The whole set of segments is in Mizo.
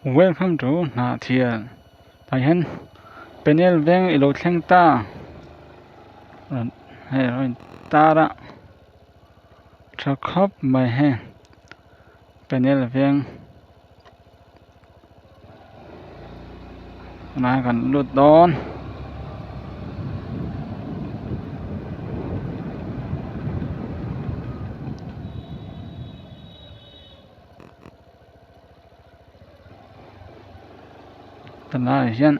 Welcome to Hnahthial tah hian panel veng ilo thleng ta rawn hei a rawn in tar a tha khawp mai hei panel veng tunah hian kan lut dawn. Tunlaiah hian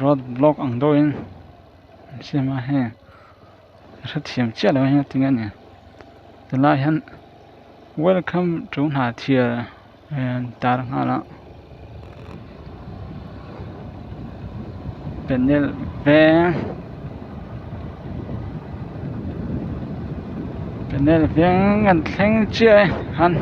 road block ang deuhin an siam a heng ka hrethiam chiah lo a tinge ni tunlaiah hian welcome to Hnahthial an tar nghal a panel veng panel veng an thleng chiah e han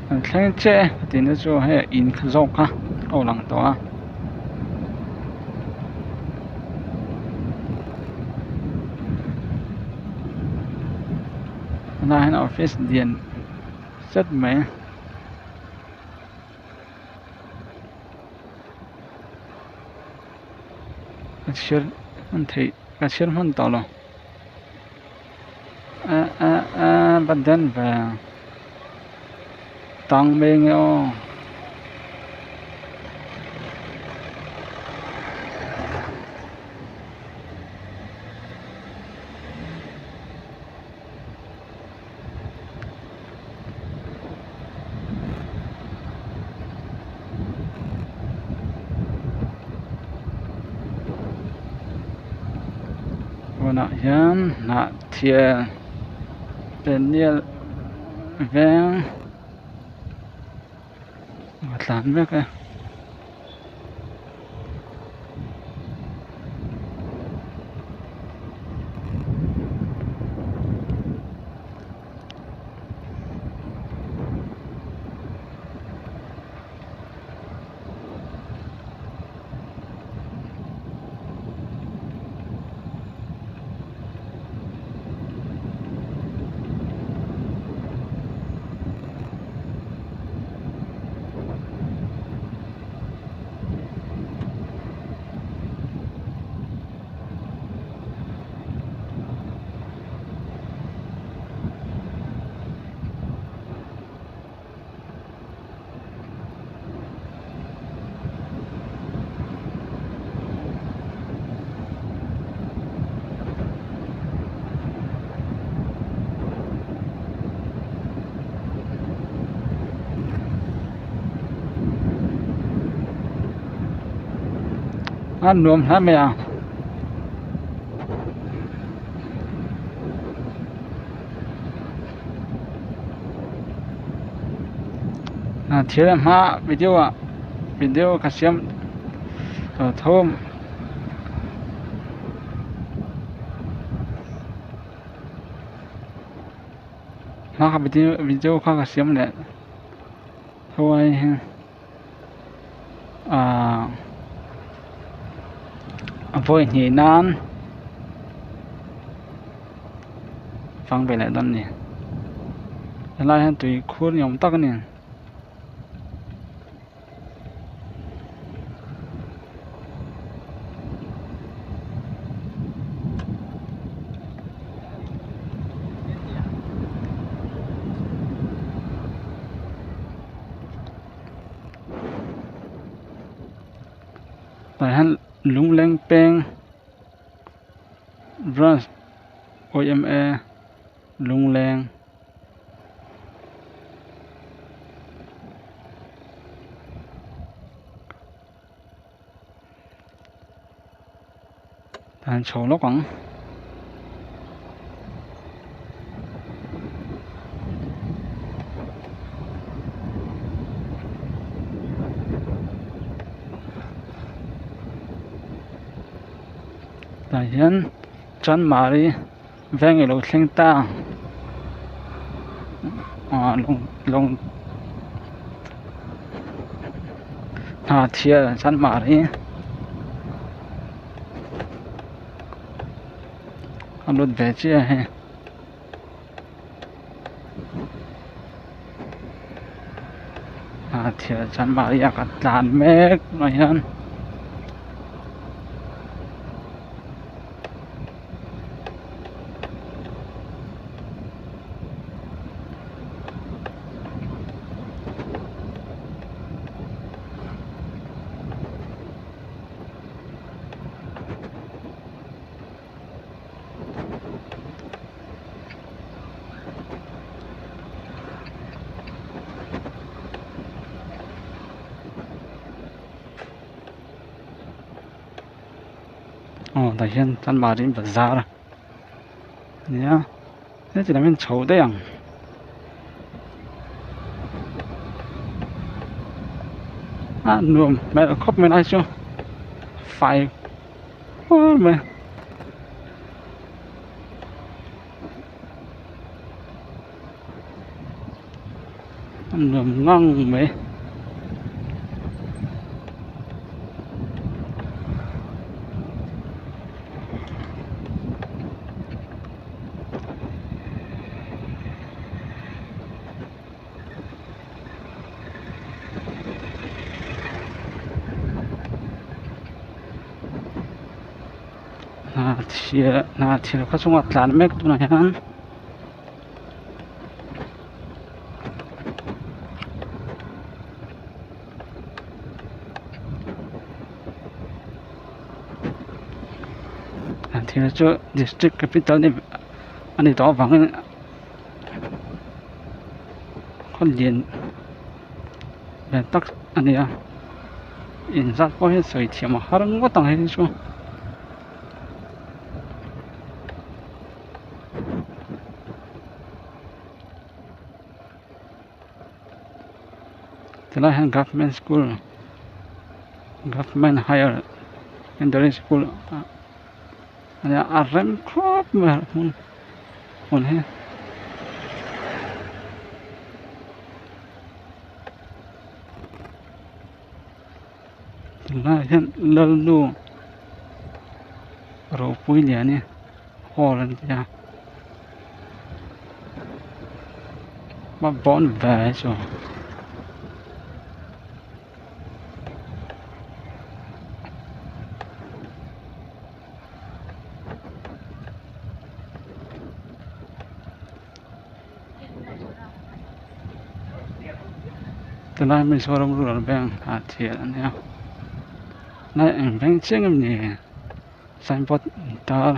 an thleng chiah e tih na chu hei in kha zawk kha a aw lang tawh a. Tunah hian office lian zet mai ka chhiar hman theih ka chhiar hman tawh lo eh eh eh va den ve tang mai nge aw. Tunah hian Hnahthial peniel veng a tlan mek e. A nuam hle mai a. A thil a hma video ah video ka siam tawh tho hma kha video video kha ka siam leh tho a hei hi ahh a vawi hnih nan fang ve leh dawn a ni helai hian tui khur ni awm tak a ni. Tah hian lungleng peng branch yma lungleng. An chho lawk ang. Tah hian Chanmari veng ilo thleng ta ah lawng lawng Hnahthial Chanmari a lut ve chiah a hei. Hnahthial chanmari ah kan tlan mek tunah hian. Aw tah hian chanmari bazar a nia heti lam hian chho daih ang. A nuam hmel khawp mai lai chu fai fur mai. A nuam ngang mai. Hnahthial khaw chungah tlan mek tunah hian hnahthial chu district capital a ni tawh avangin khaw lian lian tak a ni a inzat pawh hi sawi thiam a har ngawt ang hei chu. Tilai hian government school government higher secondary school a nia a rem khawp mai a hmun hmun hi. Tunlaiah hian Lalnu ropui lian hi hall an ti a a bawn ve chu. Tilai Mizoram Rural Bank ah thian a nia lai eng veng chiang em ni signboard tar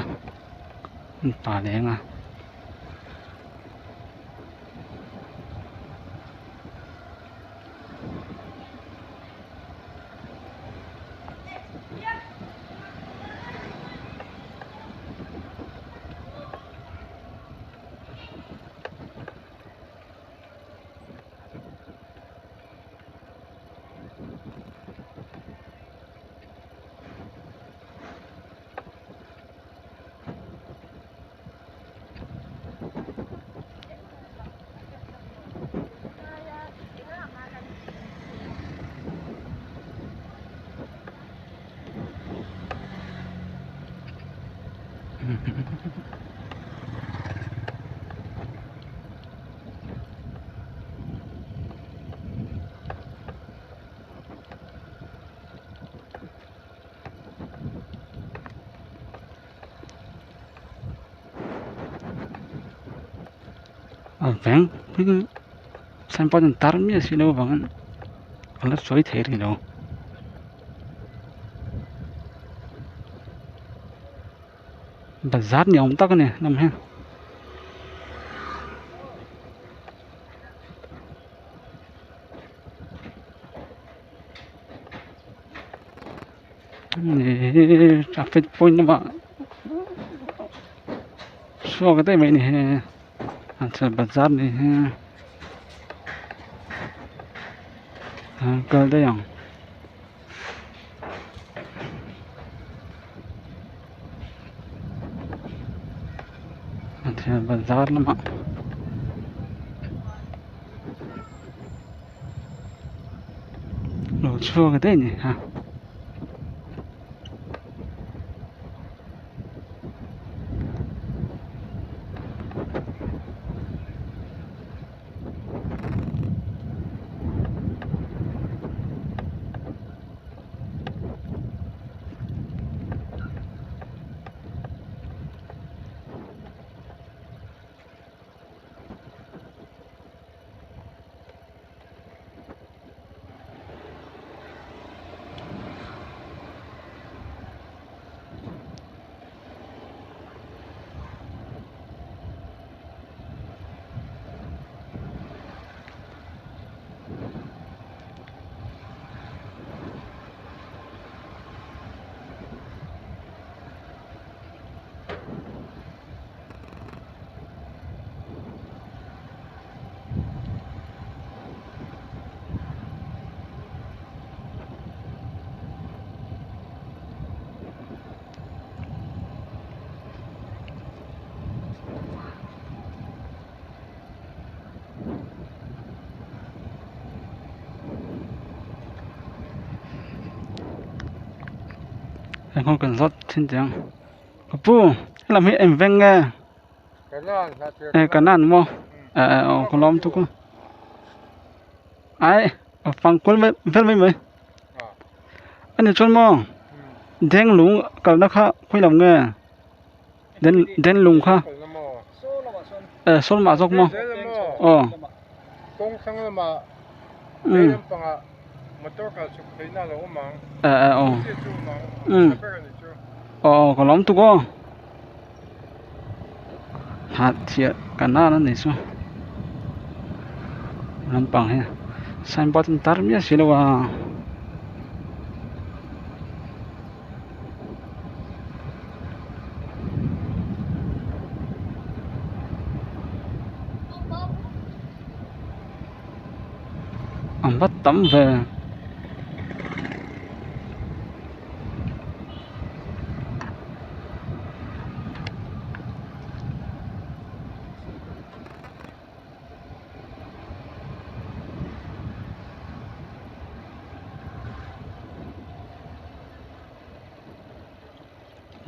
an pa leng a. A veng hming signboard an tar miah si lo avangin a la sawi thei rih lo. Bazar ni awm tak a ni lam hi. Traffic point lamah chhuak daih mai a ni he bazar ni hi kal daih ang. Bazar lamah lo chhuak daih a ni ha. Heng kan zawt thin teh ang ka pu helam hi eng veng nge eh kanan maw eh eh aw ka lawm tuk a ai a fang kual vel mai mai ani chuan maw denglung kalna kha khawi lam nge den denlung kha eh saw lamah zawk maw aw umm eh eh aw umm aw aw ka lawm tuk aw hnahthial kanan a ni chu lampang hi signboard an tar miah si lo a. An va tam ve.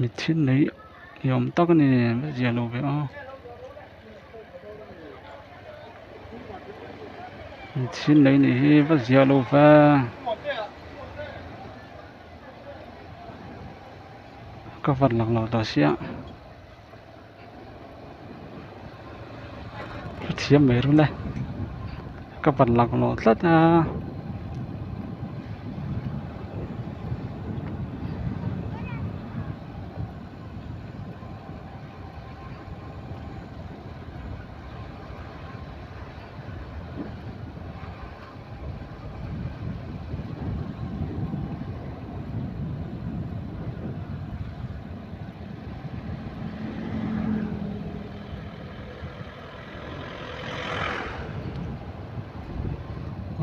Mi thil nei ni awm tak a ni va zia lo ve aw mi thil nei nih hi va zia lo ve ka van lang lo ta sia. Thiam mai rul e ka van laklawh tlat a.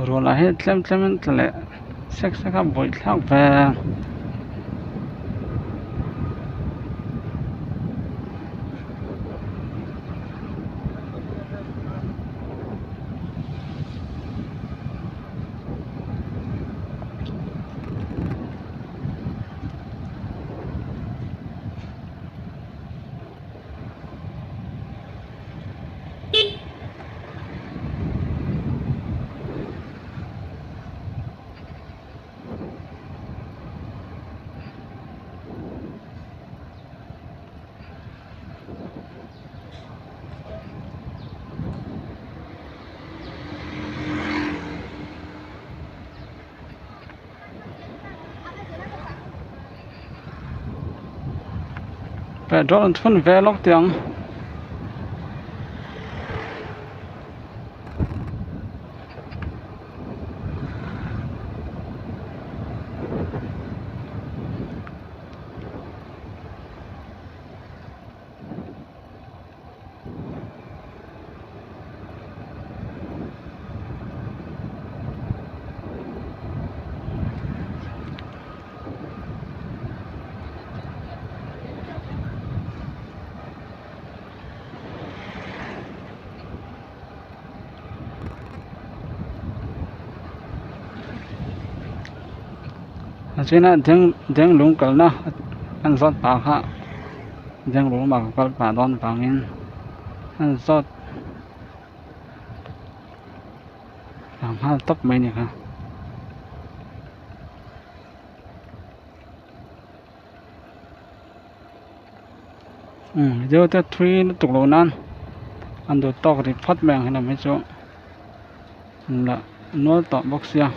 Ruah lah hi tlem tlem in tla leh sek sek a bawih thlak ve. Petrol an chhun ve lawk teh ang. China deng denglung kalna an zawt pah kha denglung lamah ka kal pah dawn vangin an zawt a nghal tawp mai a ni kha. Umm video te thui lutuk loh nan an duh tawk ri phawt mai ang helam hi chu an la nual tawh bawk sia.